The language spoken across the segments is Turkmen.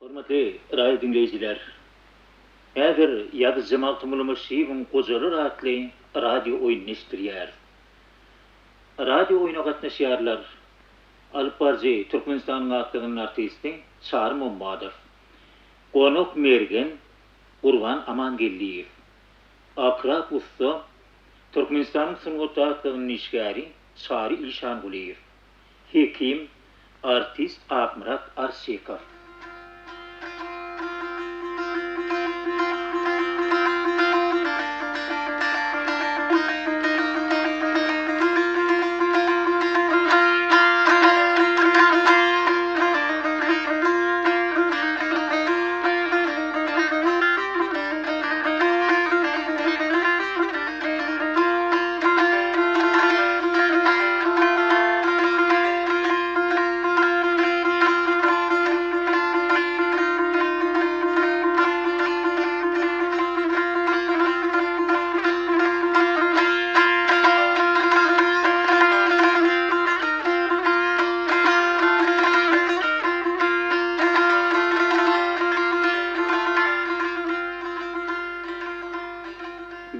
Hormatly radio diňleýjiler! Häzir ýazyjy Magtymguly Myşşyýewiň Gojalar atly radio oýnuny eşitdirýäris. Radio oýna gatnaşýarlar, Alyp baryjy Türkmenistanyň at gazanan artisti Çary Mommadow, Gonak Mergen, Gurban Amangeldiýew, Akrap ussa, Türkmenistanyň sungatda at gazanan işgäri Çary Işangulyýew. Hekim, artist Akmyrat Arsykow.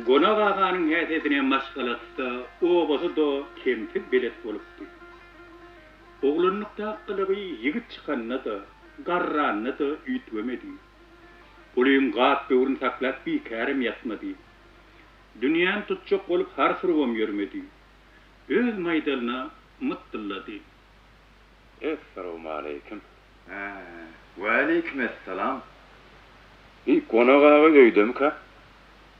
Gonak aganyň häsiýetine maşgalasy-da, obasy-da kemsiz belet bolupdy. Oglanlykdaky gylygy ýigit çykanda-da, garranda-da üýtgemedi. Ulyň gap böwrüni saklap bikärem ýatmady. Dünýäni tutjak bolup hars urubam ýörmedi. Öz maýdalyna mytdyllady. Essalawmaleýkim. Hä, waleýkimessalam. Bi Gonak aga öýdemikä?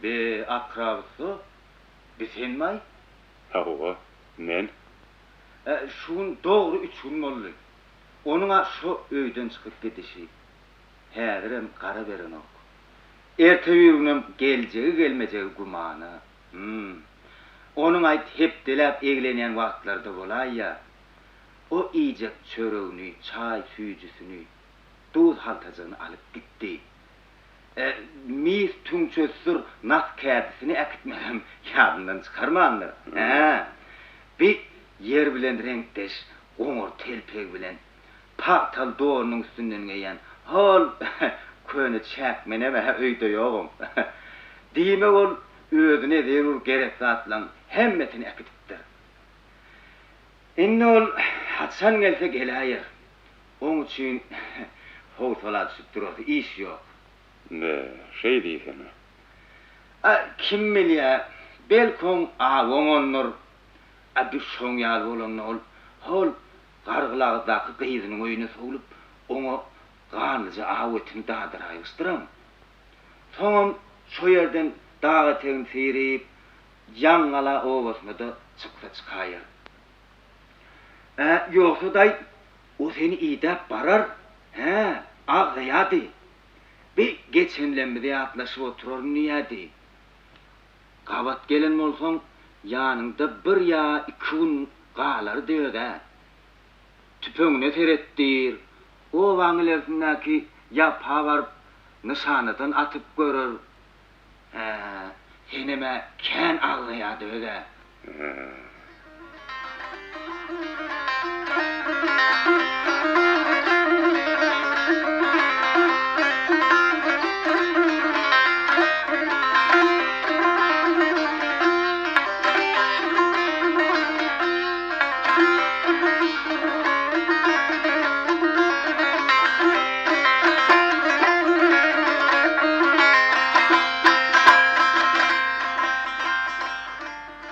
Be, Akrap ussa, bi senmi-aý? Hawa, men. Ä, şu gün dogry üç gün boldy. Onuň-a şo öýden çykyp gidişi. Häzirem gara berenok. Erte-birigünem geljegi-gelmejegi gümana. Hüm. Onuň aýt hepdeläp eglenýän wagtlary-da bolaýýa. O iýjek çöregini, çaý-süýjüsini, duz haltajygyny alyp gitdi. E, mis tüňçesidir nas kädisini äkitmegem ýadyndan çykarmandyr. Hä, bi ýer bilen reňkdeş goňur telpegi bilen pagtaly donunyň üstünden geýen hol köne çäkmenem-ä öýde ýogam. Diýmek ol özüne zerur gerek zatlaň hemmesini äkidipdir. Indi ol haçan gelse geläýer. Oň üçin howsala düşüp durasy iş ýok. Be, şeý diýsene. A, kim bilýä, belki oň awy oňandyr. A bi şoň ýaly bolanda ol hol Gargylagyzdaky gyzynyň öýüne sowlup, oňa ganlyja aw etini dadyraýgyşdyram. Soňam şo ýerden dag etegini syryp, Ýaňgala obasyna-da çyksa çykaýar. Ä, ýogsa-daý, o seni idäp barar, hä, agzaýady. Bi geçenlemmizi ýatlaşyp oturaryn diýýädi. Gabat gelen bolsaň, ýanyňda bir ýa iki gün galardy öz-ä. Tüpeňine seretdir, obaň ilersindäki ýapa baryp, nyşanadan atyp görer. Hä, senem-ä kän agzaýady öz-ä.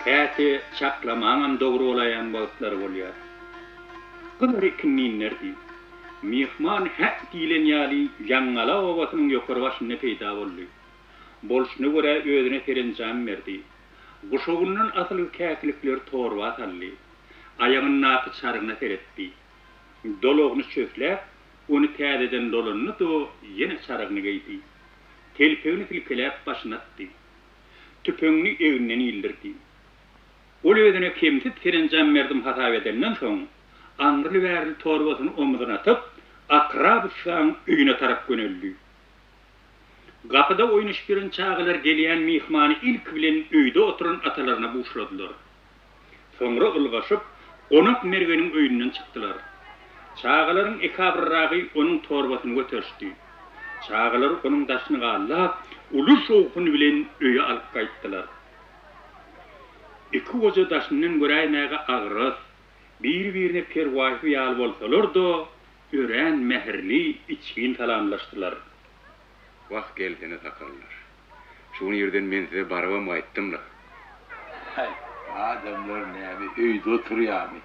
Käte çaklamaňam dogry bolaýan wagtlary bolýar. Gyzar ikinninlerdi. Myhman hä diýlen ýaly Ýaňgala obasynyň ýokary başynda peýda boldy. Bolşuna görä özüne serenjam berdi. Guşagyndan asylgy käkilikleri torba saldy. Aýagyndaky çarygyna seretdi. Dolagyny çösläp, ony täzeden dolandy-da, ýene çarygyny geýdi. Telpegini silkeläp başyna atdy. Tüpeňini egninden ildirdi. Ol özüne kemsiz serenjam berdim hasap edenden soň, aňryly-bärli torbasyny omzuna atyp, Akrap ussaň öýüne tarap göneldi. Gapyda oýnaşyp ýören çagalar gelýän myhmany ilki bilen öýde oturan atalaryna buşladylar. Soňra ylgaşyp, Gonak Mergeniň öýünden çykdylar. Çagalaryň ekabyrragy onuň torbasyny göterişdi. Çagalar onuň daşyny gallap, uly şowhun bilen öýe alyp gaýtdylar. Iki goja daşyndan göräýmäge agras, biri-birine perwaýsyz ýaly bolsalar-da, örän mähirli, içgin salamlaşdylar. Wah, gelsene sakallar. Şu gün irden men size barybam gaýtdym-la. Häý, adamlar näme öýde oturýarmy?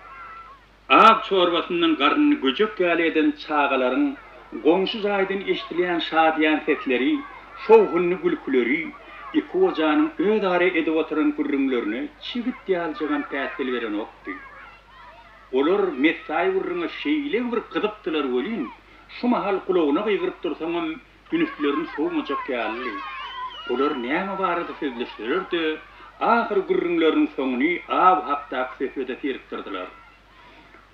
Aw çorbasyndan garnyny göjek ýaly eden çagalaryň goňşy jaýdan eşidilýän şadyýan sesleri, şowhunly gülküleri iki gojanyň özara edip oturan gürrüňlerine çigit ýalyjagam päsgel berenokdy. Olar messaýy gürrüňe şeýle bir gyzypdylar welin, şu mahal gulagyna gygyryp dursaňam ünslerini sowmajak ýalydy. Olar näme barada sözleşseler-de, ahyry gürrüňleriniň soňuny aw hakdaky söhbede syrykdyrdylar.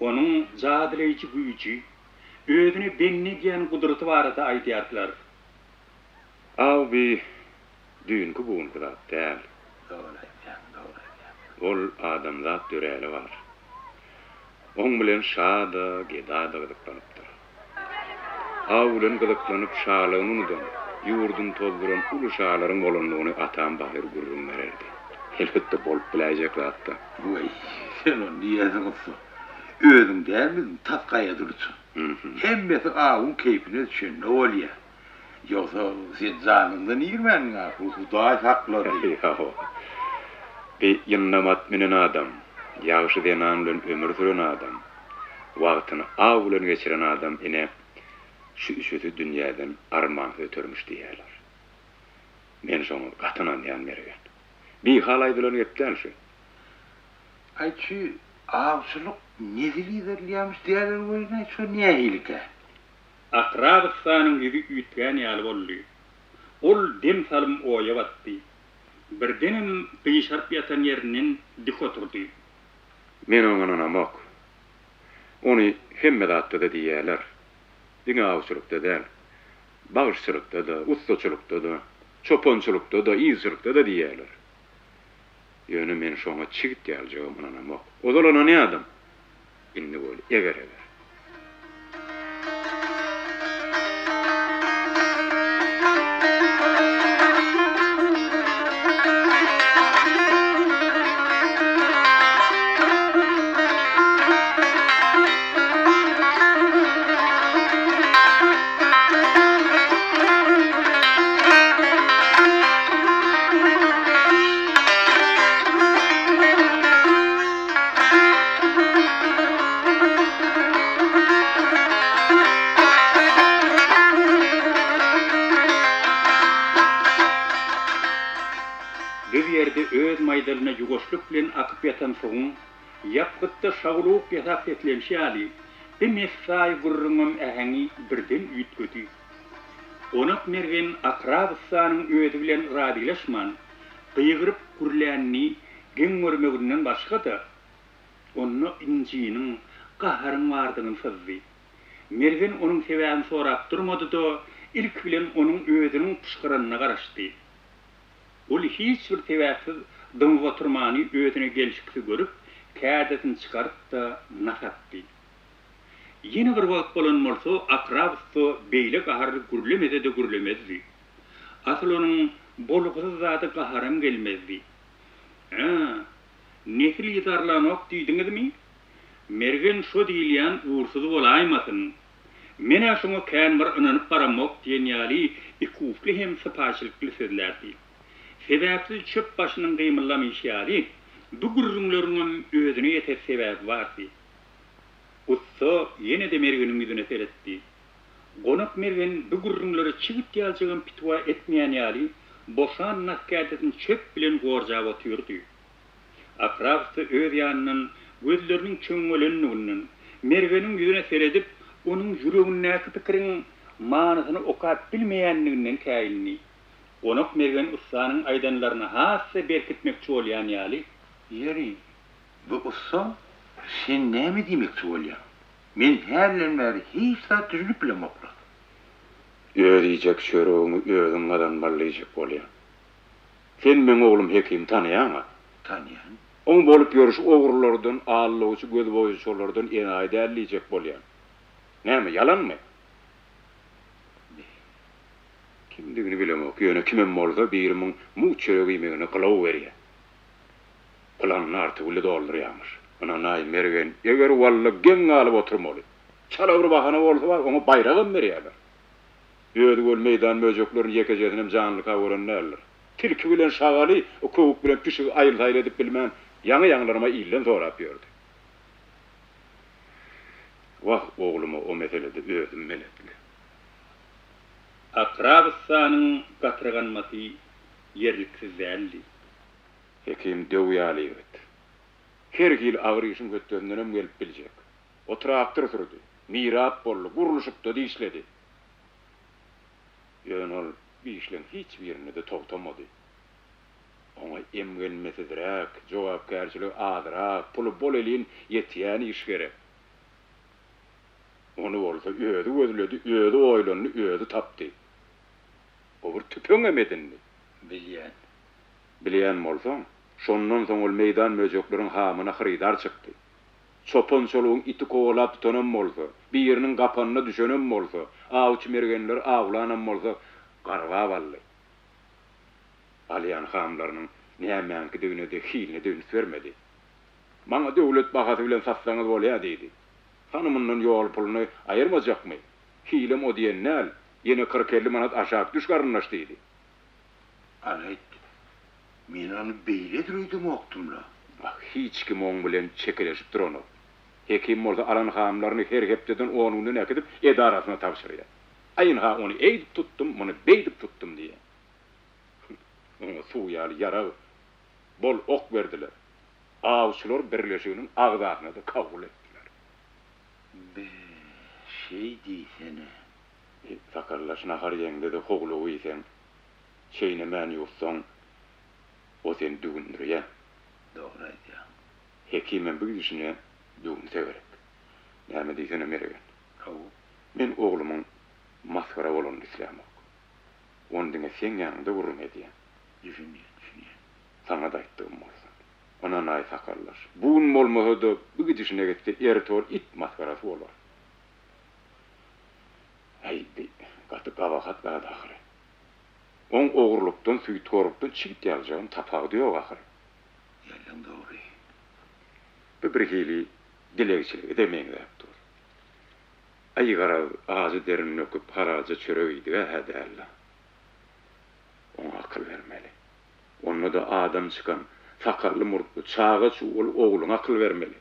Onuň jadylaýjy güýji, özüne bendi edýän gudraty barada aýdýardylar. Aw bi düýnki-bu günki zat däl. Dogry aýdýaň, dogry aýdýaň. Ol adamzat döräli bar. Oň bilen şa-da, geda-da gyzyklanypdyr. Aw bilen gyzyklanyp şalygyny unudan, ýurduny tozduran uly şalaryň bolandygyny atam bahyr gürrüň bererdi. Elbetde bolup biläýjek zat-da. Weý, sen ony diýersiň ussa. Özüň dälmidiň tas gaýa durça. Hemmesi awuň keýpine düşende bolýa. Ýogsa sen janyňdan irmändiň-ä, Hudaý saklady. Hawa. Bi ýyndam at münen adam, ýagşy zenan bilen ömür süren adam, wagtyny aw bilen geçiren adam ine, şu üçüsi dünýäden armansyz ötermiş diýýärler. Men şoňa gaty ynanýan Mergen. Bihal aýdylan gep däl şu. Aýt şu awçylyk nesil yzarlaýarmyş diýýärler welin-aý şo nähilikä? Akrap ussanyň ýüzi üýtgän ýaly boldy. Ol dem salym oýa batdy. Birdenem gyşaryp ýatan ýerinden dik oturdy. Men oňa ynanamok. Ony hemme zatda-da diýýärler. Diňe awçylykda däl. Bagşyçylykda-da, ussaçylykda-da, çopançylykda-da, yzçylykda-da diýýärler. Ýöne men şoňa çigit ýalyjagam ynanamok. Ozal ynanýardym. Indi bol eger-eger. Düz ýerde öz maýdalyna ýuwaşlyk bilen akyp ýatan suwuň ýapgytda şaguluk ýasap seslenişi ýaly, bi messaýy gürrüňem äheňi birden üýtgedi. Gonak Mergen Akrap ussanyň özi bilen razylaşman, gygyryp gürlänini geň görmeginden başga-da, onda ynjynyň, gaharyň bardygyny syzdy. Mergen onuň sebäbini sorap durmady-da, ilki bilen onuň özüniň pyşgyranyna garaşdy. Ol hiç bir sebäpsiz dymyp oturmany özüne gelşiksiz görüp, kädesini çykaryp-da, nas atdy. Ýene bir wagt bolan bolsa, Akrap ussa beýle gaharly gürlemese-de gürlemezdi. Asyl onuň bolgusyz zada gaharam gelmezdi. Hä, nesil yzarlanok diýdiňizmi? Mergen şo diýilýän ugursyz bolaýmasyn? Men-ä şoňa kän bir ynanyp baramok diýen ýaly ikuçly hem sypaýçylykly sözlärdi. Sebäpsiz çöp başynyň gymyldamyşy ýaly, bu gürrüňleriňem özüne ýeter sebäbi bardy. Ussa ýene-de Mergeniň ýüzüne seretdi. Gonak Mergen bu gürrüňlere çigit ýaljagam pitiwa etmeýän ýaly, boşan naskädesini çöp bilen gorjap otyrdy. Akrap ussa öz ýanyndan gözleriniň çöňňelendiginden, Mergeniň ýüzüne seredip, onuň ýüregindäki pikiriň manysyny okap bilmeýändiginden käýindi. Gonak Mergen ussanyň aýdanlaryny has-da berkitmekçi bolýan ýaly. Ýeri, bu ussa, sen näme diýmekçi bolýaň? Men hälden bäri hiç zat düşünip bilemokla. Öz iýjek çöregiňi özüň gazanmaly diýjek bolýan. Sen meň oglum Hekimi tanaýaň-a? Tanaýan. Oň bolup ýörşi ogrulardan, aldawçy, gözboýaçylardan enaýy däl diýjek bolýan. Näme, ýalanmy? Kimdigini bilemok, ýöne kimem bolsa biri muň mugt çörek iýmegine gylaw berýär. Planyny artygüli doldurýarmyş. Ynanaý, Mergen, eger walla geň galyp oturmaly. Çala bir bahana bolsa bar, oňa baýragam berýärler. Özi göl meýdan möjeklerini ýekejesinem janlyka gören däldir. Tilki bilen şagaly, köwük bilen pişigi aýyl-saýyl edip bilmän, ýaňy-ýaňylaryma ilden sorap ýördi. Wah, ogluma o meselede özüm meletli. Akrap ussanyň gatyrganmasy ýerliksiz däldi. Hekim döw ýaly ýigit. Her hili agyr işiň hötdesindenem gelip biljek. O traktor sürdi, mirap boldy, gurluşykda-da işledi. Ýöne ol bu işleň hiç birinde-de togtamady. Oňa emgenmesizräk, jogapkärçiligi azrak, puly bol-elin ýetýän iş gerek. Ony bolsa özi gözledi, özi oýlandy, özi tapdy. O bir tüpeňem edindi. Bilýän. Bilýän bolsaň, şondan soň ol meýdan möjekleriň hamyna hyrydar çykdy. Çopan-çolugyň iti kowalap tutanam bolsa, biriniň gapanyna düşenem bolsa, awçy mergenleri awlanam bolsa, garbap aldy. Alýan hamlarynyň nämäňkidigine-de, hiline-de üns bermedi. Maňa döwlet bahasy bilen satsaňyz bolýa diýdi. Hany mundan ýol puluny aýyrmajakmy? Hilem o diýen däl, ýene kyrk-elli manat aşak düş garyndaş diýdi. Alaýt, men ony beýledir öýdemokdym-la. Wah, hiç kim oň bilen çekeleşip duranok. Hekim bolsa alan hamlaryny her hepdeden on günden äkidip edarasyna tabşyrýar. Aý ynha ony eýdip tutdum, muny beýdip tutdum diýýär. Oňa suw ýaly ýarag, bol ok berdiler. Awçylar birleşiginiň agzasyna-da kabul etdiler. Be, şeý diýsene. E, sakallaş nahar iýeňde-de howlugyp iýseň, çeýnemän ýuwutsaň, o seni düwündirýär. Dogry aýdýaň. Hekimem bu gidişine düwünse gerek. Näme diýsene, Mergen. Hawa. Men oglumyň masgara bolanyny islämok. Ony diňe seň ýanyňda gürrüň edýän. Düşünýän, düşünýän. Saňa-da aýtdygym bolsun. Ynanaý sakallaş. Bu gün bolmasa-da, bu gidişine gitse, erte ol it masgarasy bolar. Äý, bi gaty gabahat zat ahyry. Oň ogurlykdan, süýthorlukdan çigit ýalyjagam tapawudy ýok ahyry. Diýýäň dogry. Bu birhili dilegçilige-de meňzäp dur. Aý garaz, ajy derini döküp halalja çörek iýdig-ä-hä däl-le. Oňa akyl bermeli. Onda-da adam çykan, sakally-murtly, çaga-çugaly ogluňa akyl bermeli.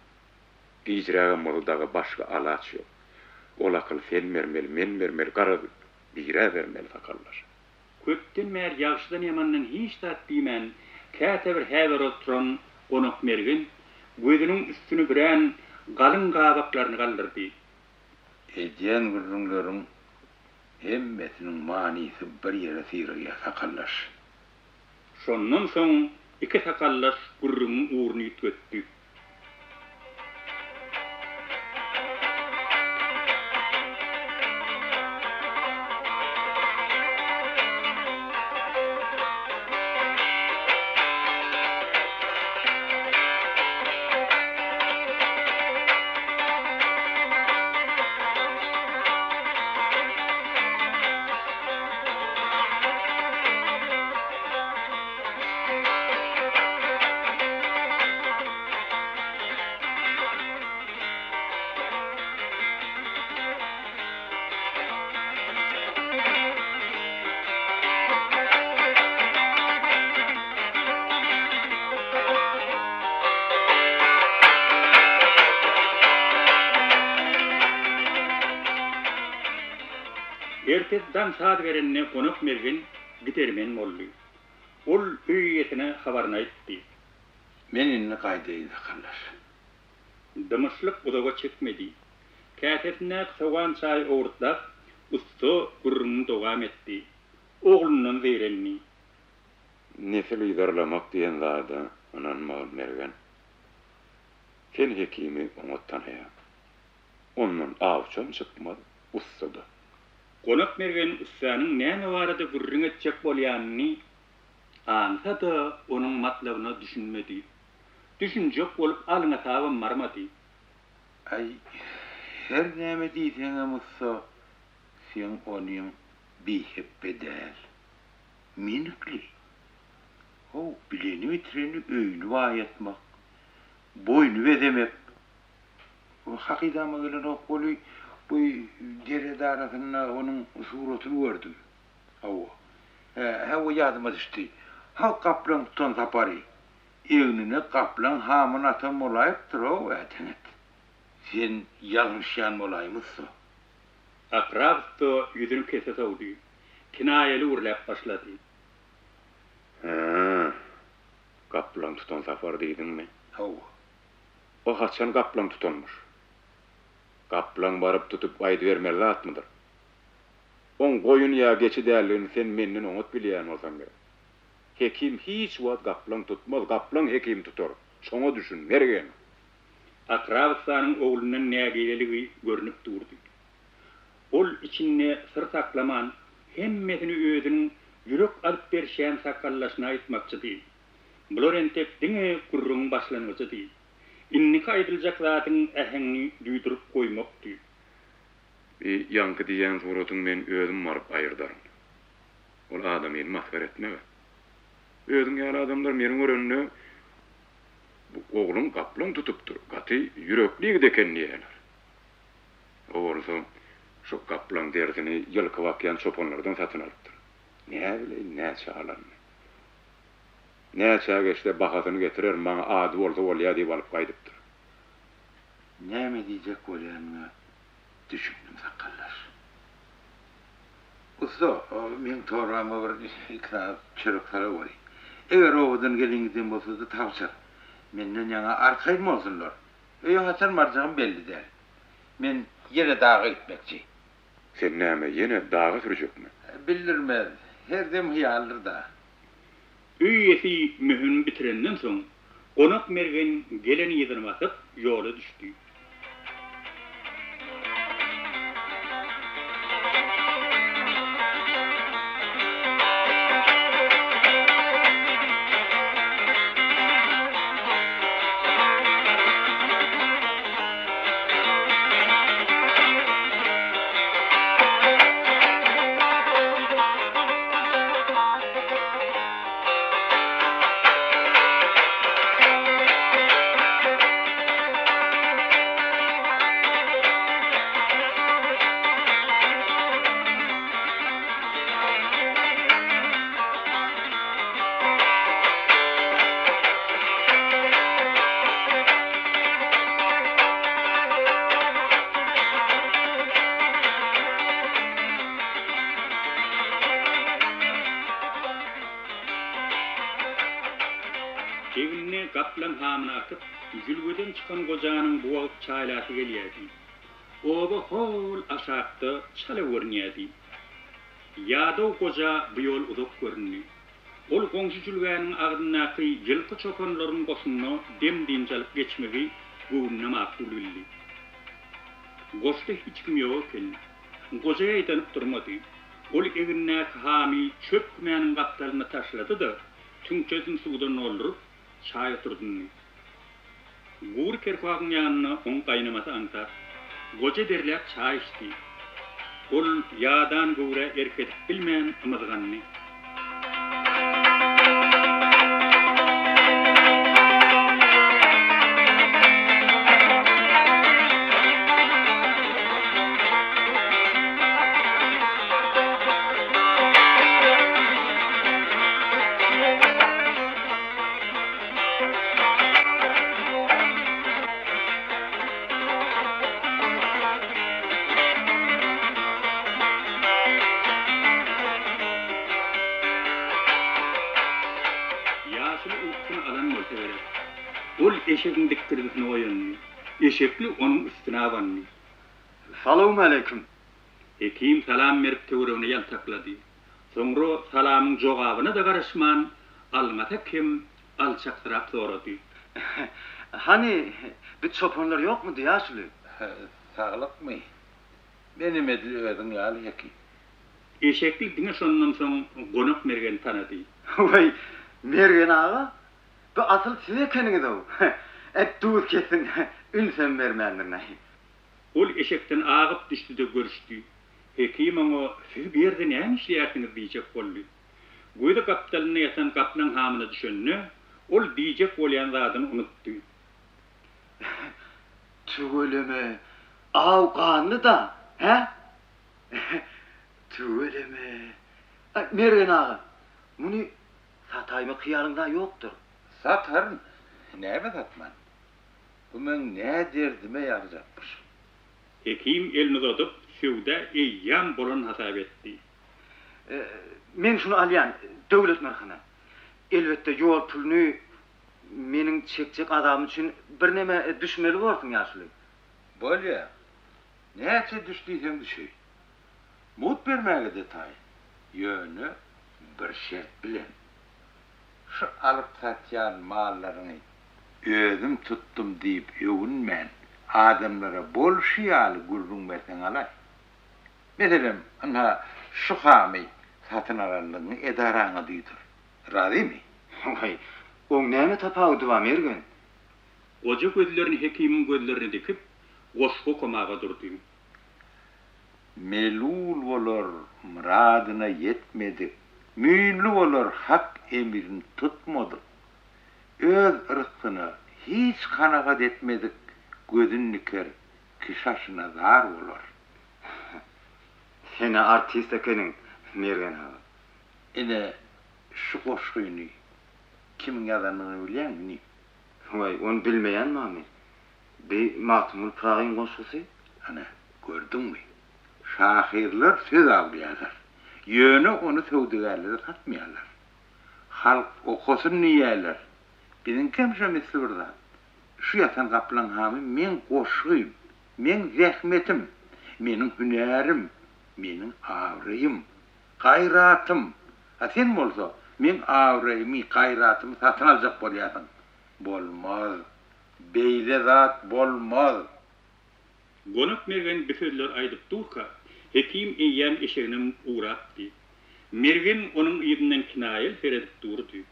Gijrägem bolsa dagy başga alaç ýok. Ol akyly sen bermeli, men bermeli, garaz, bir-ä bermeli sakaldaş. Köpden bäri ýagşydan-ýamandan hiç zat diýmän, käte bir häber oturan Gonak Mergen gözüniň üstüni bürän galyň gabaklaryny galdyrdy. Edýän gürrüňleriň hemmesiniň manysy bir ýere syrygýar, sakaldaş. Şondan soň iki sakallaş gürrüňiň ugruny üýtgetdi. Ertesi daň saz berende Gonak Mergen gidermen boldy. Ol öý eýesine habaryny aýtdy. Men indi gaýdaýyn sakaldaş. Dymyşlyk uzaga çekmedi. Käsesindäki sogan çaýy owurtlap, ussa gürrüňini dowam etdi. Oglundan zeýrendi. Nesil yzarlamak diýen zada ynanmagyn, Mergen. Sen Hekimi oňat tanaýaň. Ondan awçam çykmaz, ussa-da. Gonak Mergen ussanyň näme barada gürrüň etjek bolýanyny aňsa-da, onuň matlabyna düşünmedi. Düşünjek bolup alňasabam barmady. Aý, Her näme diýseňem ussa, seň onyň bihepbe däl. Minikli. How, bileni bitireni öýüni baýatmak, boýny bezemek. Hakydama gelenok weli, bu dere darasynda onuň suratyny gördüm. Hawa. Hä, hawa ýadyma düşdi. Ha gaplaň tutan sapary. Egnine gaplaň hamyny atan bolaýypdyr-ow, äteňet. Sen ýalňyşýan bolaýma ussa. Akrap ussa ýüzüni kese sowdy. Kinaýaly gürläp başlady. Hä, gaplaň tutan sapar diýdiňmi? Hawa. O haçan gaplaň tutanmyş? Gaplaň baryp tutup gaýdybermeli zatmydyr? Oň goýun ýa geçi däldigini sen menden oňat bilýän bolsaň gerek. Hekim hiç wagt gaplaň tutmaz, gaplaň hekimi tutar. Şoňa düşün, Mergen! Akrap ussanyň oglundan nägileligi görnüp durdy. Ol içinde syr saklaman, hemmesini özüniň ýürek alyp berişýän sakaldaşyna aýtmakçydy. Bular entek diňe gürrüňiň başlangyjydy. Indiki aýdyljak zadyň äheňini duýduryp goýmakdy. Bi ýaňky diýýän suratyň men özüm baryp aýyrdaryn. Ol adamyny masgara etmeg-ä. Özüň ýaly adamlar meni görende, Bu ogluň gaplaň tutupdyr, gaty ýürekli ýigit eken diýerler. O bolsa şo gaplaň derisini ýylky bakýan çopanlardan satyn alypdyr. Näbileýin näçä alanyny. Näçä geçse bahasyny getirer, maňa ady bolsa bolýa diýip alyp gaýdypdyr. Näme diýjek bolýanyňa düşündim sakaldaş. Ussa, meň torbama bir iki sany çörek salaweri. Eger obadan gelin giden bolsa-da tabşyr. Menden ýaňa arkaýyn bolsunlar. Öýe haçan barjagym belli däl. Men ýene daga gitmekçi. Sen näme, ýene daga sürjekmi? Bildirmez. Her dem hyýaldyr-da. Öý eýesi möhümini bitirenden soň, Gonak Mergen gelen yzyny basyp, ýola düşdi. Egnine gaplaň hamyny atyp, jülgeden çykan gojanyň bu wagt çaýlasy gelýärdi. Oba hol aşakda çala görünýärdi. Ýadaw goja bu ýol uzak göründi. Ol goňşy jülgäniň agzyndaky ýylky çopanlaryň goşunda dem-dynç alyp geçmegi göwnüne makul bildi. Goşda hiç kim ýok eken. Goja ýaýdanyp durmady. Ol egnindäki hamy çöp kümäniň gapdalyna taşlady-da, tüňçesini suwdan dolduryp, çaý oturdyndy. Gury kerkawyň ýanynda oň gaýnamasy aňsat. Goja derläp çaý içdi. Ol ýadan göwrä erk edip bilmän ymyzgandy. Ýaşuly ukusyny alan bolsa gerek. Ol eşegiň dikgirdisine oýandy. Eşekli onuň üstüne abandy. Salowmaleýkim! Hekim salam berip töweregine ýaltaklady. Soňra salamyň jogabyna-da garaşman, alňasak hem alçaksyrap sorady. Hany, bi çopanlar ýokmudy, ýaşuly? Saglykmy? Menem edil özüň ýaly hekim. Eşekli diňe şondan soň Gonak Mergeni tanady. Weý, Mergen aga, bu asyl siz ekeniňiz-ow. Et duz kessin, ünsem bermändirin-aý. Ol eşekden agyp düşdi-de görüşdi. Hekim oňa Siz bu ýerde näme işleýärsiňiz diýjek boldy. Gözi gapdalynda ýatan gaplaň hamyna düşende, ol diýjek bolýan zadyny unutdy. Tüweleme, aw ganly-da, hä? Tüweleme. Aý, Mergen aga, muny sataýmak hyýalyňda ýokdur. Sataryn, näme satman. Bu meň nä derdime ýarjakmyş. Hekim elini uzadyp, söwda eýýäm bolan hasap etdi. Men şuny alýan, döwlet nyrhyna. Elbetde, ýol puluny meniň çekjek azabym üçin birneme düşmeli borsuň, ýaşuly. Bolýa. Näçe düş diýseň düşeý. Mugt bermäge-de taýyn. Ýöne bir şert bilen. Şu alyp-satýan mallaryňy özüm tutdum diýip öwünmän, adamlara bolşy ýaly gürrüň berseň alaý. Meselem, ynha, şu hamy satyn alanlygyňy edaraňa duýdur. Razymy? Waý, oň näme tapawudy bar, Mergen? Goja gözlerini hekimiň gözlerine dikip, goşgy okamaga durdy. Melul bolar myradyna ýetmedik, Müýnli bolar Hak emrin tutmadyk. Öz rysgyna hiç kanagat etmedik Gözün diker, kişi aşyna zar bolar. Sen-ä artist ekeniň, Mergen aga. Ine, şu goşgyny kimiň ýazandygyny bilýäňmi, inim? Waý, ony bilmeýän barmy? Bi Magtymguly Pyragyň goşgusy. Ana, gördüňmi? Şahyrlar söz awlaýarlar. Ýöne ony söwdagärlere satmaýarlar. Halk okasyn diýýärler. Biziňkem şo misli bir zat. Şu ýatan gaplaň hamy meň goşgym, meň zähmetim, meniň hünärim, meniň abraýym, gaýratym. A sen bolsa meň abraýymy, gaýratymy satyn aljak bolýarsyň. Bolmaz. Beýle zat bolmaz. Gonak Mergen bi sözleri aýdyp durka, Hekim eýýäm eşegine münüp ugrapdy. Mergen onuň yzyndan kinaýaly seredip durdy.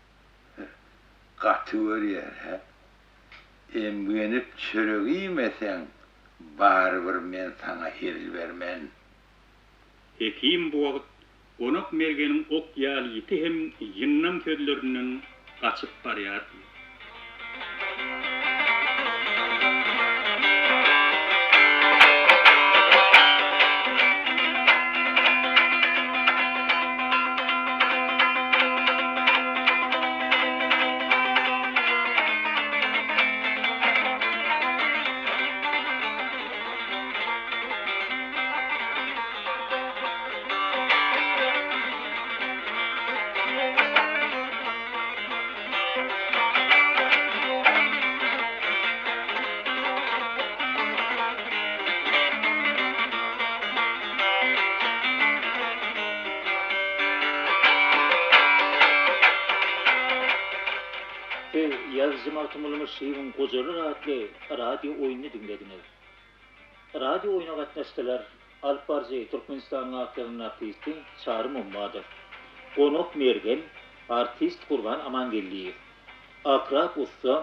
Gaty görýär, hä? Emgenip çörek iýmeseň, barybir men saňa hezil bermen. Hekim bu wagt Gonak Mergeniň ok ýaly ýiti hem ýyndam sözlerinden gaçyp barýardy. Siz ýazyjy Magtymguly Myşşyýewiň Gojalar atly radio oýnuny diňlediňiz. Radio oýna gatnaşdylar, Alyp baryjy Türkmenistanyň ak ýazan artisti Çary Mommadow, Gonak Mergen, artist Gurban Amangeldiýew, Akrap ussa,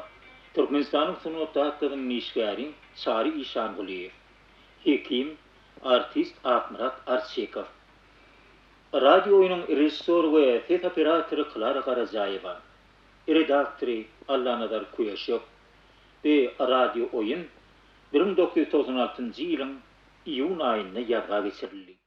Türkmenistanyň sungatda ak ýazan işgäri Çary Işangulyýew, Hekim, artist Akmyrat Arçykow. Radio oýnuň režissýory we ses operatory Klara Garajaýewa, redaktory Allanazar Köşek. Bu radio oýun 1996 ýylyň iýun aýynda ýazga geçirildi.